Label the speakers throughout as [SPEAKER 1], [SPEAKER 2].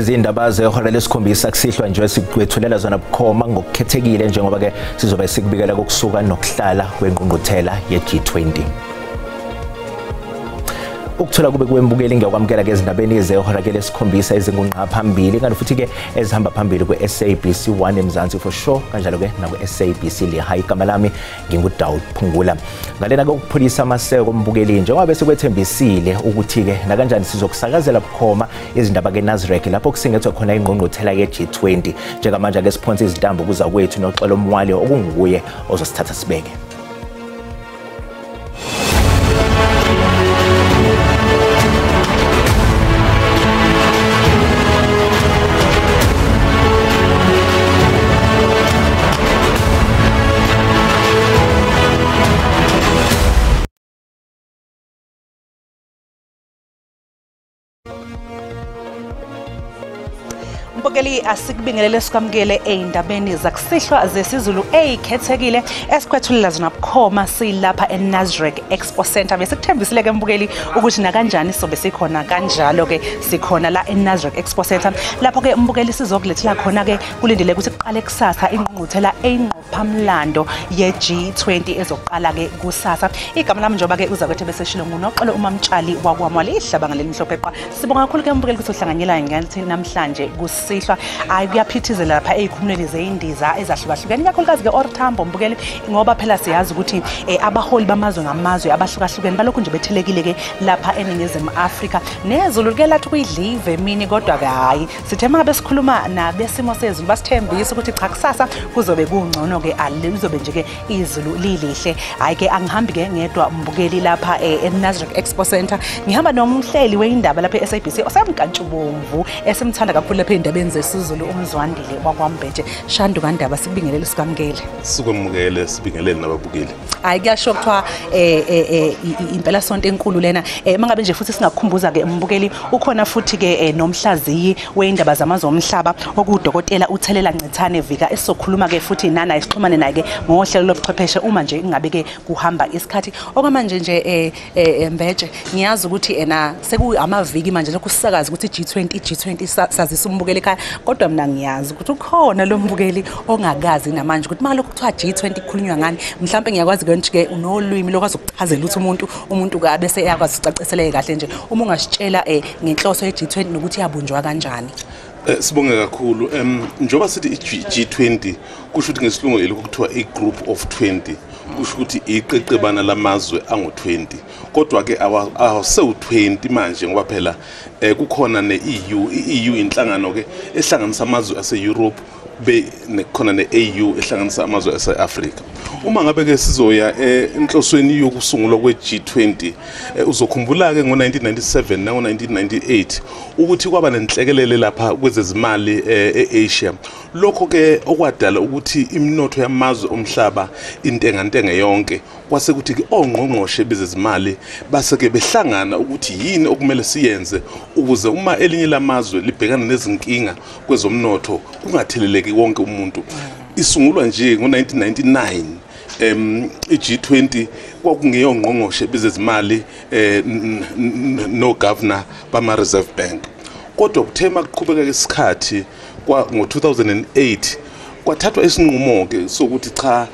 [SPEAKER 1] Lezi indaba zehora lesikhombisa kusihlwa nje sikwethulela zona bukhoma ngokukhethekile njengoba ke sizobe sikubikela kokusuka nokuhlala kwengqungquthela ye-G20. Ukuthola kube kwembukeli ngiyakwamukela ke ezindabeni zehora ke lesikhombisa ezingungqa phambili kanti futhi ke ezihamba phambili kwe-SABC 1 eMzansi for sure kanjalo ke nakwe-SABC Lehae. Igama lami nginguDawud Phungula. Ngalena ke ukupholisa amaseko ombukeli njengoba bese kwethembisile ukuthi ke nakanjani sizokusakazela bukhoma izindaba ke Nasrec lapho kusingethwe khona ingqungquthela ye-G20. Njengamanje ke siphonse izintambo kuza kwethu noXolo Mwale okunguye ozosithatha sibeke.
[SPEAKER 2] Mbukeli, asikubingelele sikwamukele ey'ndabeni zakusihlwa zesiZulu ey'khethekile esikwethulela zona bukhoma silapha eNasrec Expo Center. Besikuthembisile-ke mbukeli ukuthi nakanjani sobe sikhona kanjalo-ke sikhona la eNasrec Expo Center lapho-ke mbukeli sizokulethela khona-ke kulindele ukuthi kuqale kusasa ingqungquthela eyingqophamlando ye-G20 ezoqala-ke kusasa. Igama lami njengoba-ke uzakwethu beseshilo nguNoxolo uMamtshali wakwaMwale ihlabanga lelimhlophe qwa. Sibonga kakhulu-ke mbukeli ukuthi uhlanganyela ngathi namhlanje kusihlwa. Hayi, kuyaphithizela lapha ey'khumulweni zey'ndiza ezahlukahlukene ikakhulukazi-ke OR Tambo mbukeli, ngoba phela siyazi ukuthi abaholi bamazwe ngamazwe abahlukahlukene balokhu nje bethelekile-ke lapha eNingizimu Afrika. Nezulu like lathi kuyidlive emini, kodwa-ke hhayi sithe uma ngabe sikhuluma nabesimo sezulu basithembisa ukuthi cha kusasa kuzobe kungcono-ke, lizobe nje-ke izulu lilihle. Hhayi-ke angihambi-ke ngedwa mbukeli lapha eNasrec Expo Center, ngihamba nomhleli weyindaba lapha e-SABC osemnkantshubomvu esimthanda kakhulu lapha ey'ndabeni zesiZulu uMzwandile wakwaMbeje. Shandu kaNdaba, sikubingelele sikwamukele.
[SPEAKER 3] Sikwamukele, sibingelele nababukeli.
[SPEAKER 2] Hayi, kuyasho kuthiwa impela sonto enkulu lena. Mangabe nje futhi singakukhumbuza-ke mbukeli, ukhona futhi-ke nomhlaziyi wey'ndaba zamazwe omhlaba okuwudokotela uThelela Ncithane Vika esizokhuluma-ke futhi nanaye sixhumane naye-ke ngohlelo lobuchwepheshe uma nje kungabe-ke kuhamba isikhathi. Okwamanje nje Mbeje, ngiyazi ukuthi ena sekuamaviki manje lokhu sisakaza ukuthi i-G20 i-G20 sazisa umbukeli ekhaya, kodwa mina ngiyazi ukuthi ukhona lo mbukeli ongakazi namanje ukuthi uma lokhu kuthiwa G20 kukhulunywa ngani. Mhlawumbe ngiyakwazi ke unolwimi lokwazi ukuchazela ukuthi umuntu kabe seyakwazi ukucaciseleke kahle nje uma ungasitshela ngenhloso ye-G20 nokuthi yabunjwa kanjani.
[SPEAKER 3] Sibonge kakhulu. Njengoba sithi i-G20 kusho ukuthi ngesilungu elokhu kuthiwa i-group of 20, kusho ukuthi iqeqebana lamazwe angu-20, kodwa ke awasewu-20 manje ngoba phela kukhona ne-EU. I-EU inhlangano ke ehlanganisa amazwe ase-Europe, khona ne-AU ehlanganisa amazwe ase-Afrika. Uma ngabe ke sizoya enhlosweni yokusungulwa kwe-G20, uzokhumbula-ke ngo-1997 nango-1998 ukuthi kwaba nenhlekelele lapha kwezezimali e-Asia. Lokho ke okwadala ukuthi iminotho yamazwe omhlaba intengantenge yonke, kwase kuthi ke ongqongqoshe bezezimali base-ke behlangana ukuthi yini okumele siyenze ukuze uma elinye lamazwe libhekana nezinkinga kwezomnotho kungatheleleki wonke umuntu. Isungulwa nje ngo-1999 i-G20 kwakungeyongqongqoshe bezezimali no-governor bama-Reserve Bank, kodwa kuthe makuqhubeka isikhathi ngo-2008 kwathathwa isinqumo-ke sokuthi cha,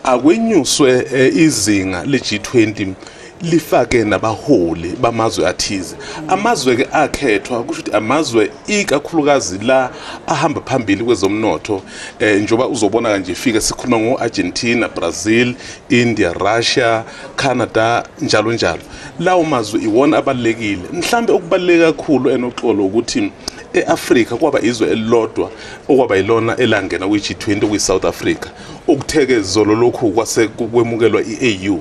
[SPEAKER 3] akwenyuswe izinga le-G20 lifake nabaholi bamazwe athize. Amazwe-ke akhethwa kusho ukuthi amazwe ikakhulukazi la ahamba phambili kwezomnotho, njengoba uzobona kanje ifike sikhuluma ngo-Argentina, Brazil, India, Russia, Canada, njalo njalo. Lawo mazwe iwona abalulekile. Mhlambe okubaluleke kakhulu enoxolo ukuthi e-Afrika kwaba izwe elilodwa okwaba yilona elangena kwi-G20 okuyi-South Africa. Okutheke zolo lokhu kwase kwemukelwa i-AU.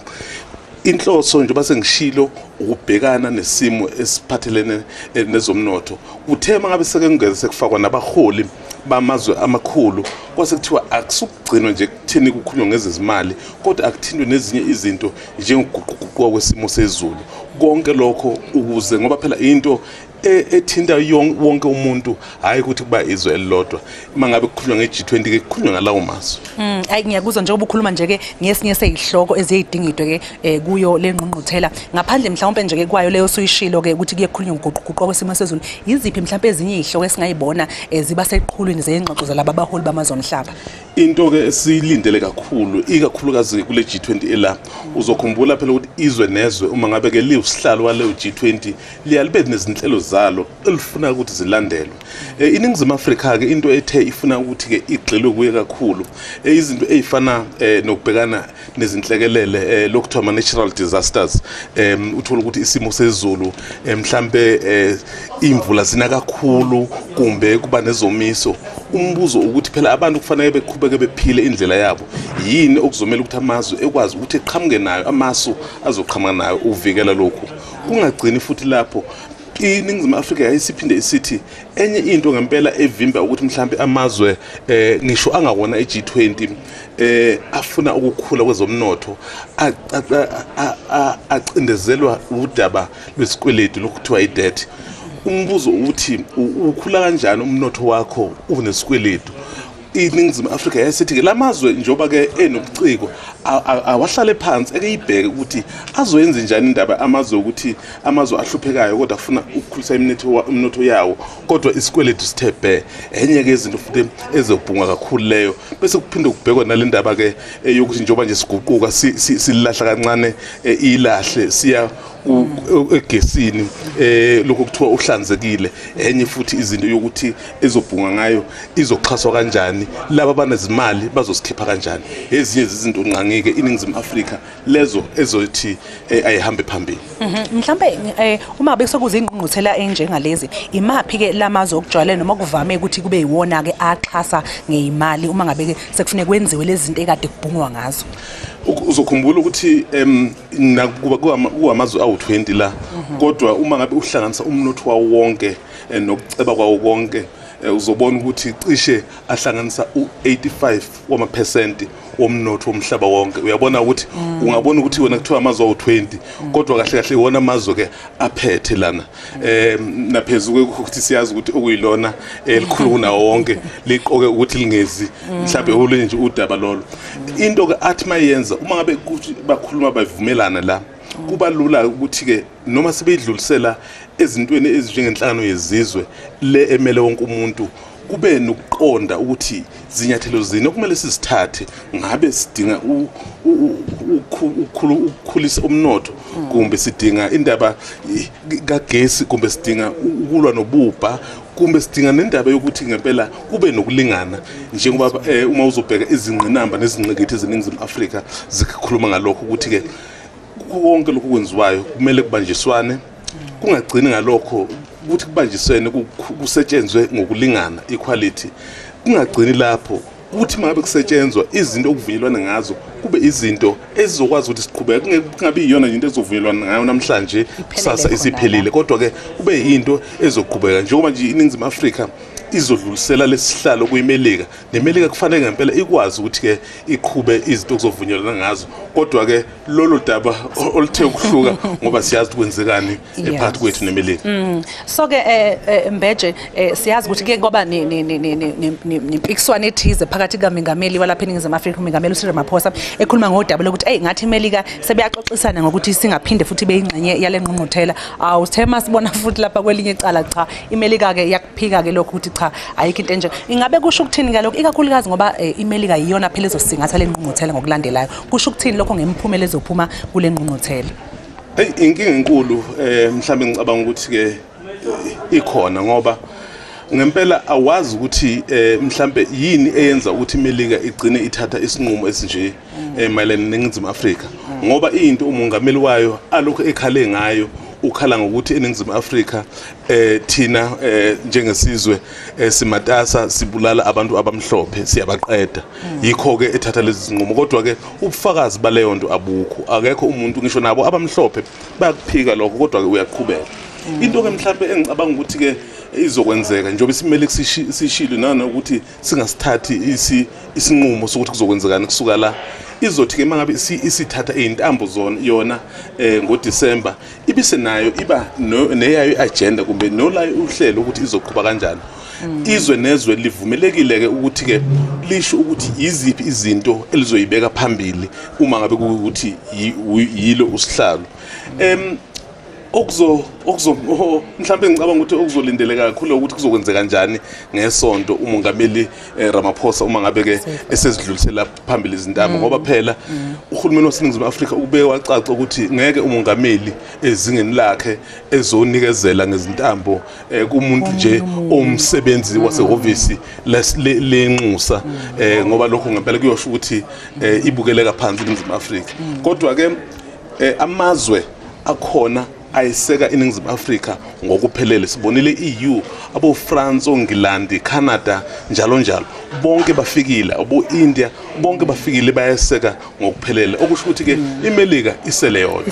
[SPEAKER 3] Inhloso njengoba sengishilo ukubhekana nesimo esiphathelene nezomnotho. Kuthe mangabe sekengeze sekufakwa nabaholi bamazwe amakhulu kwase kuthiwa akusukugcinwa nje kuthini kukhulunywa ngezezimali, kodwa akuthintwe nezinye izinto njengokuguquguquka kwesimo sezulu. Konke lokho ukuze ngoba phela into ethinta wonke umuntu, hayi ukuthi kuba izwe elilodwa. Uma ngabe kukhulunywa nge-G20 ke kukhulunywa ngalawo mazwe.
[SPEAKER 2] Ayi ngiyakuzwa njengoba ukhuluma nje ke ngesinye seyihloko eziyidingidwe ke kuyo lengqungquthela, ngaphandle mhlawumbe nje ke kwayo leyo suyishilo ke ukuthi kuye kukhulunywa ngokuguquguquka kwesimo sezulu, yiziphi mhlawumbe ezinye izihloko esingayibona ziba seqhulwini zengxoxo zalaba baholi bamazwe omhlaba?
[SPEAKER 3] Into ke esiyilindele kakhulu ikakhulukazi kule G20 ela, uzokhumbula phela ukuthi izwe nezwe uma ngabe ke liwusihlalo waleyo G20 liyalibe nezinhlelo zalo elifuna ukuthi zilandelwe. INingizimu Afrika ke into ethe ifuna ukuthi ke igxilwe kuye kakhulu izinto ezifana nokubhekana nezinhlekelele, lokuthiwa ama natural disasters, uthola ukuthi isimo sezulu mhlambe imvula zina kakhulu kumbe kuba nezomiso. Umbuzo ukuthi phela abantu kufanele beqhubeke bephile indlela yabo, yini okuzomela ukuthi amazwe ekwazi ukuthi eqhamuke nayo amasu azoqhamuka nayo ukuvikela lokhu. Kungagcini futhi lapho, iNingizimu Afrika yayisiphinde isithi enye into ngempela evimba ukuthi mhlambe amazwe ngisho angawona i-G20 afuna ukukhula kwezomnotho acindezelwa udaba lwesikweletu lokuthiwa i-debt. Umbuzo uthi ukhula kanjani umnotho wakho unesikweletu? iNingizimu Afrika yayisithi ke lamazwe njengoba ke enobuciko awahlale phansi eke ibheke ukuthi azoyenza njani indaba amazwe, ukuthi amazwe ahluphekayo kodwa afuna ukukhulisa umnotho yawo kodwa isikweletu sithe bhe. Enye ke izinto futhi ezobhungwa kakhulu leyo, bese kuphinde kubhekwa nale ndaba ke yokuthi njengoba nje siguquka silahla kancane ilahle siya egesini lokho kuthiwa uhlanzekile. Enye futhi izinto yokuthi ezobhunga ngayo izoxhaswa kanjani, laba abanezimali bazosikhipha kanjani, ezinye izinto nqangike iNingizimu Afrika lezo ezothi ayihambe phambili.
[SPEAKER 2] Mhlambe uma bese kuzingqungquthela enjengalezi, imaphi ke lamazwe okujwayele noma kuvame ukuthi kube yiwona ke axhasa ngeyimali uma ngabe ke sekufuneka kwenziwe lezi zinto ekade kubhungwa ngazo?
[SPEAKER 3] Uzokhumbula ukuthi nakuba kuamazwe awu20 la, kodwa uma ngabe uhlanganisa umnotho wawo wonke nokuceba kwawo konke, uzobona ukuthi cishe ahlanganisa u85% womnotho womhlaba wonke. Uyabona ukuthi ungabona ukuthi wena kuthiwa amazwe awu20, kodwa kahle kahle iwona amazwe ke aphethe lana. Naphezulu ukuthi siyazi ukuthi okuyilona elikhulu kunawo wonke liqoke ukuthi lingezi mhlawumbe olunye nje udaba lolo. Into ke athi mayenza uma ngabe bakhuluma bavumelana la, kuba lula ukuthi ke noma sebeyidlulisela ezintweni ezinjengenhlangano yezizwe le emele wonke umuntu, kube nokuqonda ukuthi zinyathelo zini okumele sizithathe, ngabe sidinga ukukhulisa umnotho kumbe sidinga indaba kagesi kumbe sidinga ukulwa nobubha kumbe sidinga nendaba yokuthi ngempela kube nokulingana, njengoba uma uzobheka izingqinamba nezingqikithi eziNingizimu Afrika zikhuluma ngalokho ukuthi ke konke lokhu kwenziwayo kumele kubanjiswane, kungagcini ngalokho ukuthi kubanjisene kusetshenzwe ngokulingana, equality, kungagcini lapho ukuthi mangabe kusetshenzwa izinto okuvunyelwana ngazo kube izinto ezizokwazi ukuthi siqhubeke, kungabi iyona into ezovunyelwana ngayo namhlanje kusasa isiphelile, kodwa ke kube into ezoqhubeka. Njengoba nje iNingizimu Afrika izodlulisela lesihlalo kuyiMelika, neMelika kufanele ngempela ikwazi ukuthi ke iqhube izinto okuzovunyelwana ngazo, kodwa ke lolo daba oluthe ukuhluka ngoba siyazi kwenzekani ephakathi kwethu neMelika.
[SPEAKER 2] So ke Mbeje, siyazi ukuthi ke kwaba nempikiswano ethize phakathi kaMengameli walapha eNingizimu Afrika uMengameli uCyril Ramaphosa ekhuluma ngodaba lokuthi hey ngathi iMelika sebeyaxoxisana ngokuthi singaphinde futhi beyingxenye yale ngqungquthela. Awuthema sibona futhi lapha kwelinye icala cha iMelika ke yakuphika ke lokho ukuthi cha ayikho into enje. Ingabe kusho ukuthini kalokho, ikakhulukazi ngoba iMelika iyona phela ezosingatha le ngqungquthela ngokulandelayo, kusho ukuthini lokho ngemphumela ezophuma kule ngqungquthela?
[SPEAKER 3] Hey, inkinga enkulu mhlambe ngicabanga ukuthi ke ikhona, ngoba ngempela awazi ukuthi mhlambe yini eyenza ukuthi iMelika igcine ithatha isinqumo esinje mayelana neNingizimu Afrika, ngoba into umongameli wayo alokhu ekhale ngayo, ukhala ngokuthi eNingizimu Afrika thina njengesizwe simatasa sibulala abantu abamhlophe siyabaqeda, yikho ke ethatha lezi zinqumo. Kodwa ke ubufakazi baleyo nto abukho, akekho umuntu ngisho nabo abamhlophe bayakuphika lokho, kodwa ke uyaqhubeka. Into ke mhlawumbe engicabanga ukuthi ke izokwenzeka njengoba simele sishilo nanokuthi singasithathi isinqumo sokuthi kuzokwenzekani kusuka la, izothi ke mangabe isithatha izintambo zona yona ngoDisemba ibisenayo iba neyayo agenda kumbe nolayo uhlelo ukuthi izoqhuba kanjani. Izwe nezwe livumelekile ke ukuthi ke lisho ukuthi iziphi izinto elizoyibeka phambili uma ngabe ukuthi yilo usihlalo. Okuzo mhlawumbe ngicabanga ukuthi okuzolindeleka kakhulu ukuthi kuzokwenzeka kanjani ngesonto umongameli Ramaphosa uma ngabe ke esezidlulisela phambili izintambo, ngoba phela uhulumeni waseNingizimu Afrika ubeke wacaca ukuthi ngeke umongameli ezingeni lakhe ezonikezela ngezintambo kumuntu nje omsebenzi wasehhovisi lenxusa, ngoba lokho ngempela kuyosho ukuthi ibukeleka phansi iNingizimu Afrika. Kodwa ke amazwe akhona ayiseka iNingizimu Afrika ngokuphelele, sibonile EU, abo France, oNgilandi, Canada njalo njalo, bonke bafikile, abo India bonke bafikile bayaseka ngokuphelele, okusho ukuthi ke iMelika isele yona.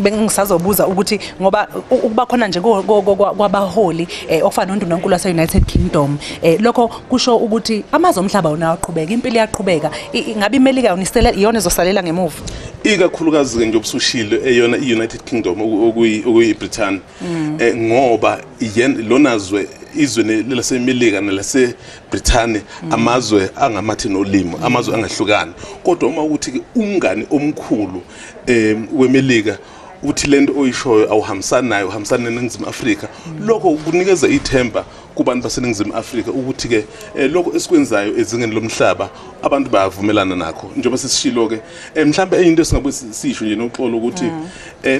[SPEAKER 2] Bengisazobuza ukuthi ngoba ukuba khona nje kwabaholi okufana noNdunankulu wase United Kingdom, lokho kusho ukuthi amazwe omhlaba wona aqhubeka, impilo iyaqhubeka, ingabe iMelika yona isele iyona ezosalela ngemuva?
[SPEAKER 3] Ikakhulukazi ke nje obusushilo eyona iUnited Kingdom okuyiBritain, ngoba lonazwe izwe laseMelika nelaseBrithani amazwe angamathe nolimo, amazwe angahlukani. Kodwa uma ukuthi umngani omkhulu weMelika uthi lento oyishoyo awuhambisani nayo, uhambisana neNingizimu Afrika, lokho kunikeza ithemba kubantu baseNingizimu Afrika ukuthi ke lokho esikwenzayo ezingeni lomhlaba abantu bayavumelana nakho. Njengoba sesishilo ke mhlawumbe enye into esingabuye sisho nje noxolo ukuthi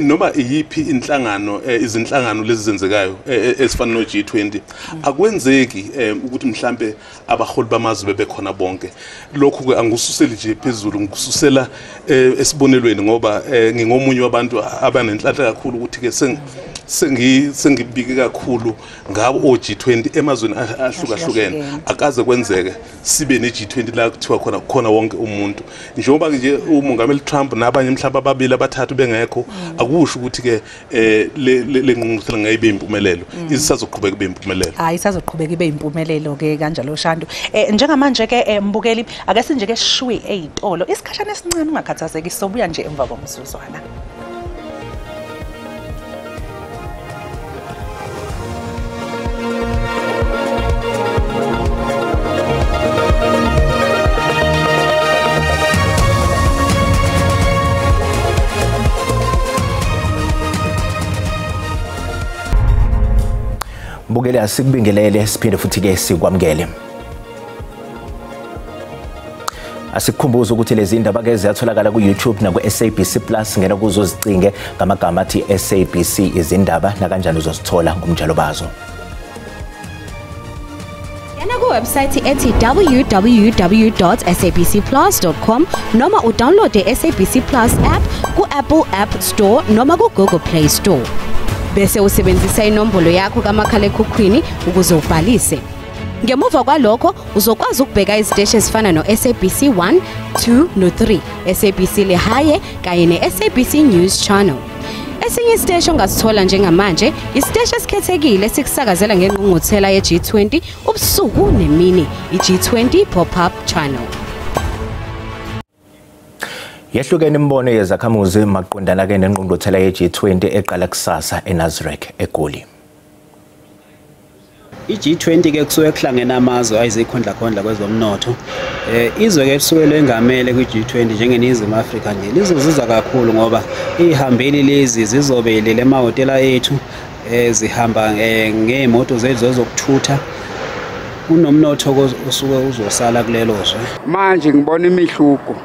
[SPEAKER 3] noma iyiphi inhlangano, izinhlangano lezi zenzekayo ezifana no G20, akwenzeki ukuthi mhlambe abaholi bamazwe bebekhona bonke. Lokhu ke angikususeli nje phezulu, ngikususela esibonelweni, ngoba ngingomunye wabantu abanenhlanhla kakhulu ukuthi ke sengibike kakhulu ngabo o-G20 emazweni ahlukahlukene. Akaze kwenzeke sibe ne-G20 la kuthiwa khona wonke umuntu. Njengoba nje umongameli Trump nabanye mhlawumbe ababili abathathu bengekho, akusho ukuthi ke le ngqungquthela ngayibe impumelelo, isazoqhubeka ibe impumelelo.
[SPEAKER 2] Hayi, isazoqhubeka ibe impumelelo ke kanjalo Shandu. Njengamanje ke mbukeli, ake sinje ke shwi eyitolo isikhashana esincane, ungakhathazeki, sobuya nje emva komzuzwana.
[SPEAKER 1] Mbukeli, asikubingelele siphinde futhi ke sikwamukele. Asikukhumbuze ukuthi lezi ndaba ke ziyatholakala ku YouTube na ku SABC Plus, ngena kuzo zicinge ngamagama athi SABC izindaba, nakanjani uzozithola ngomjalo bazo.
[SPEAKER 4] Ngena ku website ethi www.sabcplus.com noma udownload i-SABC Plus app ku Apple App Store noma ku Google Play Store. Bese usebenzisa inombolo yakho kamakhalekhukhwini ukuze ubhalise. Ngemuva kwalokho uzokwazi ukubheka iziteshi ezifana no-SABC 1, 2 no-3, SABC Lehae kanye ne-SABC News Channel. Esinye isiteshi ongasithola njengamanje isiteshi esikhethekile esikusakazela ngengqungquthela ye-G20 ubusuku nemini, i-G20 Pop-up Channel.
[SPEAKER 1] Yehlukene imibono yezakhamuzi maqondana ke nengqungquthela ye-G20 eqala kusasa eNasrec eGoli.
[SPEAKER 5] I-G20 ke kusuke kuhlangene amazwe ayizikhondlakhondla kwezomnotho. Izwe ke lisuke lengamele kwi-G20 njengeNingizimu Afrika nje lizozuza kakhulu ngoba ihambeli lezi zizobe lele emahhotela ethu, zihamba ngezimoto zethu zokuthutha. Kunomnotho osuke uzosala kulelo zwe.
[SPEAKER 6] Manje ngibona imihluko.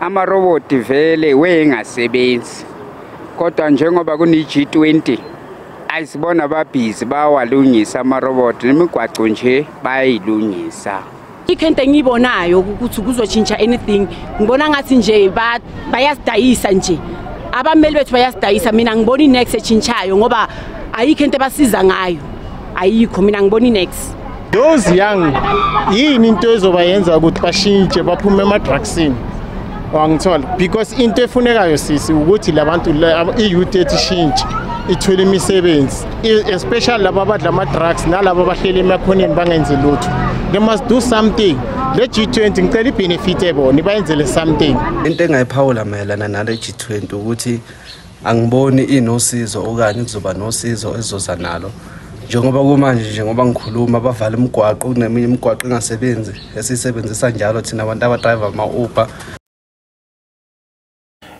[SPEAKER 6] Amaroboti vele wengasebenzi, kodwa njengoba kune G20 ayisibona babhizi bawalungisa amaroboti nemigwaqo nje bayilungisa.
[SPEAKER 7] Ikho into engiyibonayo ukuthi kuzotshintsha anything, ngibona ngathi nje bayasidayisa nje, abameli bethu bayasidayisa. Mina ngibona inex etshintshayo ngoba ayikho into ebasiza ngayo, ayikho. Mina ngibona inex.
[SPEAKER 8] Those young yini into ezobayenza ukuthi bashintshe baphume ema-drugsini? Wangithola, because into efunekayo sisi ukuthi labantu i-youth ethu ishintshe. ithole imisebenzi, especially laba abadla ama-drugs nalaba abahleli emakhoneni bangenzi lutho. They must do something. Le G20 ngicela ibenefite bona, ibayenzele something.
[SPEAKER 9] Into engayiphawula mayelana nale G20 ukuthi angiboni inosizo okanye kuzoba nosizo ezoza nalo. Njengoba kumanje, njengoba ngikhuluma, bavala imigwaqo, kuneminye imigwaqo engasebenzi esiyisebenzisa njalo thina abantu abadrayiva ama-Uber.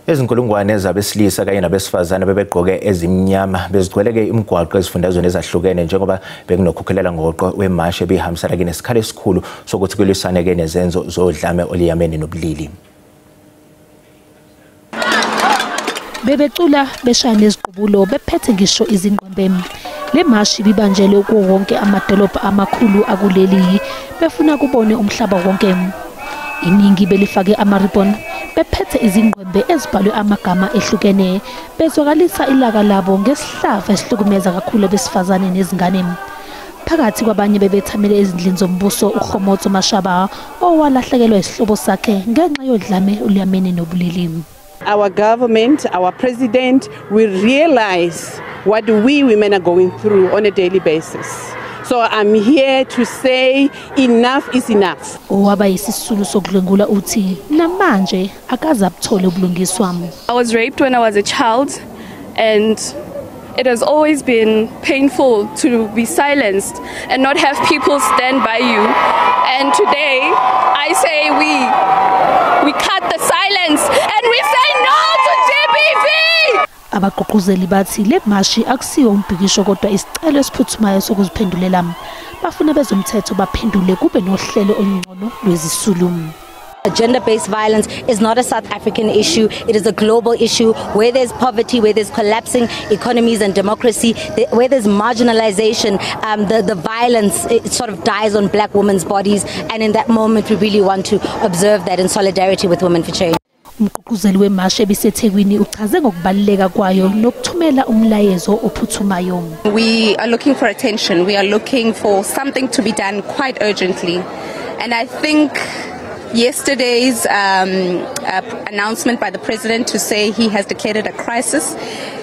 [SPEAKER 1] Izinkulungwane zabesilisa kanye nabesifazane bebegqoke ezimnyama bezigcwele-ke imigwaqo ezifundazweni ezahlukene njengoba bekunokhukhulela ngoqo wemashe ebihambisana-ke nesikhala esikhulu sokuthi kulwisane-ke nezenzo zodlame oluyamene nobulili.
[SPEAKER 10] Bebecula beshaya neziqubulo bephethe ngisho izingqwembe. Le mashi bibanjelwe kuwo wonke amadolobha amakhulu akuleli befuna kubone umhlaba wonke. Iningi belifake amaribon bephethe izingqwembe ezibhalwe amagama ehlukene bezwakalisa ilaka labo ngesihlava esihlukumeza kakhulu abesifazane nezingane. Phakathi kwabanye bebethamele ezindlini zombuso uKgomotso Mashaba owalahlekelwa isihlobo sakhe ngenxa yodlame oluyamene nobulili.
[SPEAKER 11] Our government, our president will realize what we women are going through on a daily basis. So I'm here to say enough is enough.
[SPEAKER 10] Owaba yisisulu sokudlwengula uthi namanje akaze abuthole ubulungiswa.
[SPEAKER 12] I was raped when I was a child, and it has always been painful to be silenced and not have people stand by you. And today I say we cut the silence and we say no to GBV.
[SPEAKER 10] Abagqugquzeli bathi le mashi akusiwo umbhikisho kodwa isicelo esiphuthumayo sokuziphendulela. Bafuna bezomthetho baphendule kube nohlelo olungcono lwezisulu.
[SPEAKER 4] Gender-based violence is not a South African issue, it is a global issue. Where there's poverty, where there's collapsing economies and democracy, where there's marginalization, the violence, it sort of dies on black women's bodies. And in that moment, we really want to observe that in solidarity with Women for Change.
[SPEAKER 10] Umgqugquzeli wemashe ebiseThekwini uchaze ngokubaluleka kwayo nokuthumela umlayezo ophuthumayo.
[SPEAKER 13] We are looking for attention. We are looking for something to be done quite urgently. And I think yesterday's announcement by the president to say he has declared it a crisis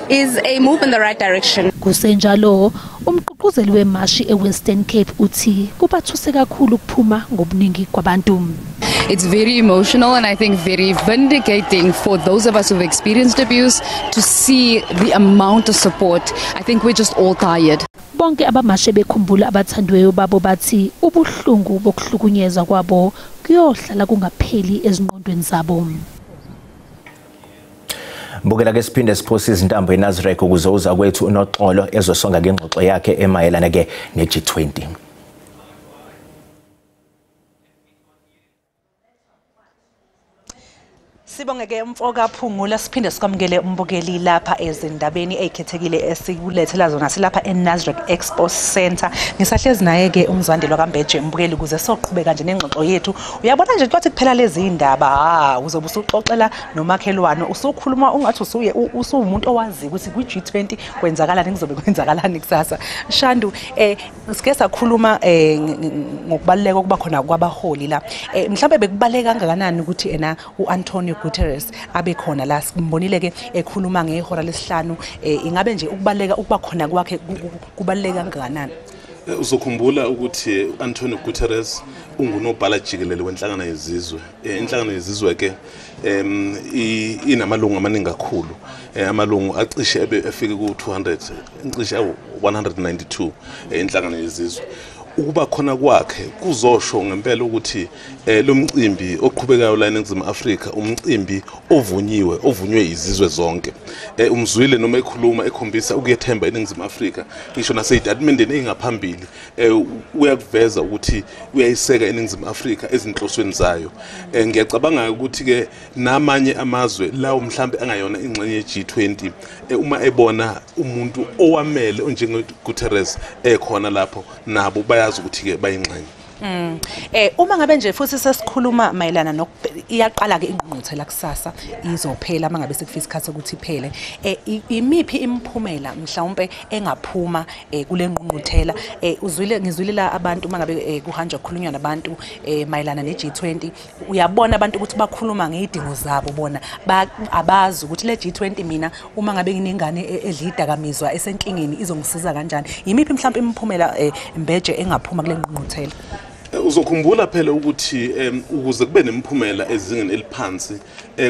[SPEAKER 13] is a move in the right direction.
[SPEAKER 10] Kusenjalo, umgqugquzeli wemashi eWestern Cape uthi kubathuse kakhulu ukuphuma ngobuningi kwabantu.
[SPEAKER 14] It's very emotional and I think very vindicating for those of us who've experienced abuse to see the amount of support. I think we're just all tired.
[SPEAKER 10] Bonke abamashe bekhumbula abathandiweyo babo bathi ubuhlungu bokuhlukunyezwa kwabo kuyohlala kungapheli ezingqondweni zabo.
[SPEAKER 1] Mbukela ke siphinde siphose izintambo eNazrek ukuze uza kwethu uNoxolo ezosonga ngengxoxo yakhe emayelana ke ne-G20.
[SPEAKER 2] Sibonge-ke mfoka Phungula, siphinde sikwamukele umbukeli lapha ezindabeni ey'khethekile esikulethela zona silapha eNasrec Expo Center. Ngisahlezi naye-ke uMzwandile kaMbeje mbukeli ukuze soqhubeka nje nengxoxo yethu. Uyabona nje kwathi kuphela lezi indaba, uzobe usuxoxela nomakhelwane, usukhuluma ungathi usuye usuwumuntu owaziyo ukuthi kwi-G20 kwenzakalani, kuzobe kwenzakalani kusasa. Shandu, sike sakhuluma ngokubaluleka okuba khona kwabaholi la. Mhlawumbe bekubaluleka kangakanani ukuthi ena u-Antonio Guterres abe khona la, simbonile ke ekhuluma ngehora lesihlanu, ingabe nje ukubaleka ukuba khona kwakhe kubaluleka kangakanani?
[SPEAKER 3] Uzokhumbula ukuthi Antonio Guterres ungunobhala jikelele wenhlangano yezizwe. Inhlangano yezizwe ke inamalungu amaningi kakhulu, amalungu acishe efike ku-200, cishe awu-192 inhlangano yezizwe. Ukuba khona kwakhe kuzosho ngempela ukuthi lo mcimbi oqhubekayo la eNingizimu Afrika umcimbi ovunyiwe, ovunywe izizwe zonke. Umzwile noma ekhuluma ekhombisa ukuyethemba eNingizimu Afrika, ngisho naseyitatimendeni engaphambili uyakuveza ukuthi uyayiseka eNingizimu Afrika ezinhlosweni zayo. Ngiyacabanga ukuthi ke namanye amazwe lawo mhlambe angayona ingxenye ye-G20 uma ebona umuntu owamele onjenge Guterres ekhona lapho, nabo bayazi ukuthi ke bayingxenye.
[SPEAKER 2] Uma ngabe nje futhi sesikhuluma mayelana iyaqala ke ingqungquthela kusasa, izophela mangabe sekufika isikhathi ukuthi iphele. Imiphi imiphumela mhlawumbe engaphuma kule ngqungquthela? Uzwile, ngizwile la abantu mangabe kuhanjwa kukhulunywa nabantu mayelana ne-G20, uyabona abantu ukuthi bakhuluma ngezidingo zabo bona, abazi ukuthi le G20 mina uma ngabe nginengane edla idakamizwa esenkingeni izongisiza kanjani. Yimiphi mhlawumbe imiphumela Mbeje engaphuma kule ngqungquthela?
[SPEAKER 3] Uzokhumbula phela ukuthi ukuze kube nemiphumela ezingeni eliphansi,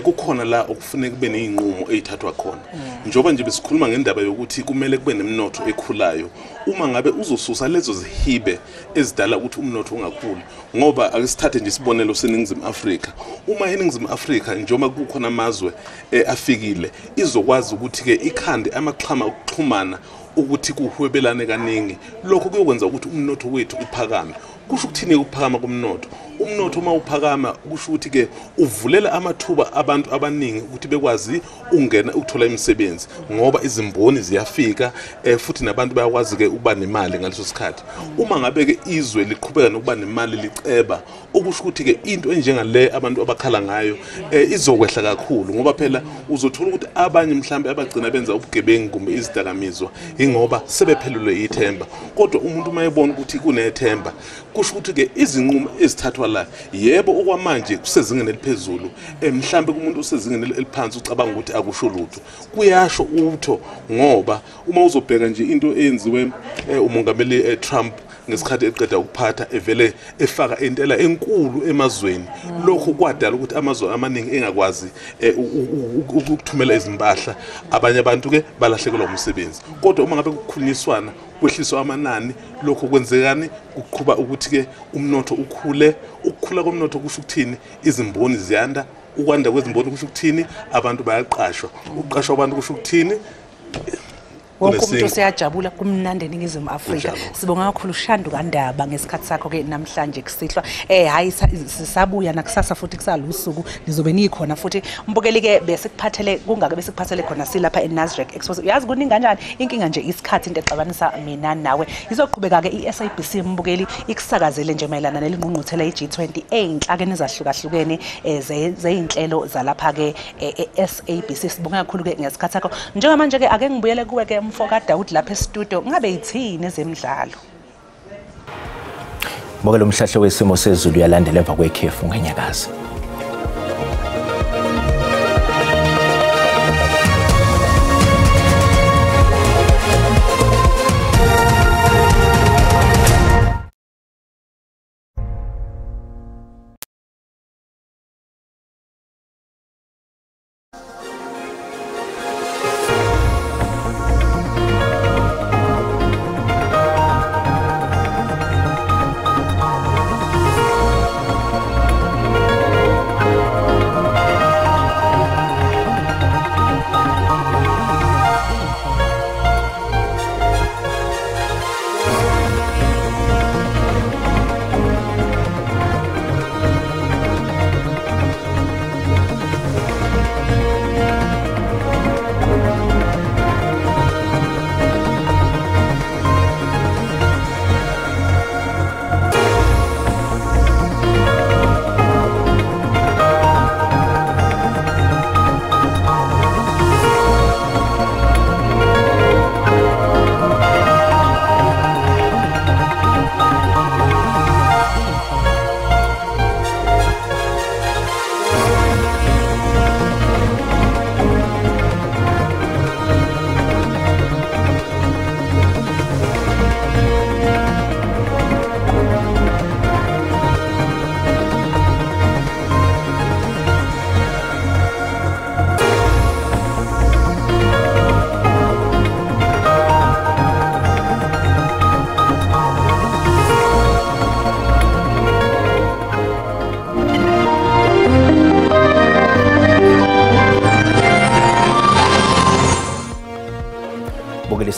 [SPEAKER 3] kukhona la okufuneka kube nezinqumo ezithathwa khona. Njengoba nje besikhuluma ngendaba yokuthi kumele kube nemnotho ekhulayo, uma ngabe uzosusa lezo zihibe ezidala ukuthi umnotho ungakhuli, ngoba ake sithathe nje isibonelo seNingizimu Afrika. Uma iNingizimu Afrika, njengoba kukhona amazwe afikile, izokwazi ukuthi ke ikhande amaxhama okuxhumana ukuthi kuhwebelane kaningi, lokho kuyokwenza ukuthi umnotho wethu uphakame. Kusho ukuthini ukuphakama komnotho? Umnotho uma uphakama kusho ukuthi ke uvulela amathuba abantu abaningi ukuthi bekwazi ungena ukuthola imisebenzi, ngoba izimboni ziyafika, futhi nabantu bayakwazi ke ukuba nemali ngaleso sikhathi. Uma ngabe ke izwe liqhubeka nokuba nemali liceba, okusho ukuthi ke into enjengale abantu abakhala ngayo izokwehla kakhulu, ngoba phela uzothola ukuthi abanye mhlambe abagcina benza ubugebengu kumbe izidakamizwa ingoba sebephelelwe ithemba. Kodwa umuntu uma ebona ukuthi kunethemba, kusho ukuthi ke izinqumo ezithathwa la, yebo okwamanje kusezingeni eliphezulu, mhlambe kumuntu osezingeni eliphansi ucabanga ukuthi akusho lutho, kuyasho utho. Ngoba uma uzobheka nje into eyenziwe umongameli Trump ngesikhathi eqeda ukuphatha, evele efaka intela enkulu emazweni, lokho kwadala ukuthi amazwe amaningi engakwazi ukuthumela izimpahla, abanye abantu ke balahlekelwa umsebenzi. Kodwa uma ngabe kukhulunyiswana kwehliswa amanani, lokho kwenzekani? Kuqhuba ukuthi ke umnotho ukhule. Ukukhula komnotho kusho ukuthini? Izimboni ziyanda. Ukwanda kwezimboni kusho ukuthini? Abantu bayaqashwa. Ukuqashwa abantu kusho ukuthini?
[SPEAKER 2] Wonke umuntu useyajabula, kumnandi eNingizimu Afrika. Sibonga kakhulu Shandu kaNdaba ngesikhathi sakho ke namhlanje kusihlwa. Hayi, sisabuya nakusasa futhi, kusalusuku nizobe nikhona futhi. Mbukeli ke besikuphathele kungake besikuphathele khona silapha eNasrec Expo. Uyazi kuningi kanjani, inkinga nje isikhathi into exabanisa mina nawe. Izoqhubeka ke iSABC mbukeli ikusakazele nje mayelana nelingqungquthela iG20 eyinhlakeni ezahlukahlukene zeyinhlelo zalapha ke eSABC. Sibonga kakhulu ke ngesikhathi sakho. Njengamanje ke ake ngibuyele kuwe ke mfoka Daud lapha e-studio, ngabe yithini ezemidlalo?
[SPEAKER 1] Mbukelo, umhlahlo wesimo sezulu uyalandela emva kwekhefu ngenyakazi.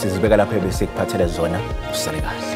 [SPEAKER 1] Sizibeka lapha ebesikuphathele zona. Usale kahle.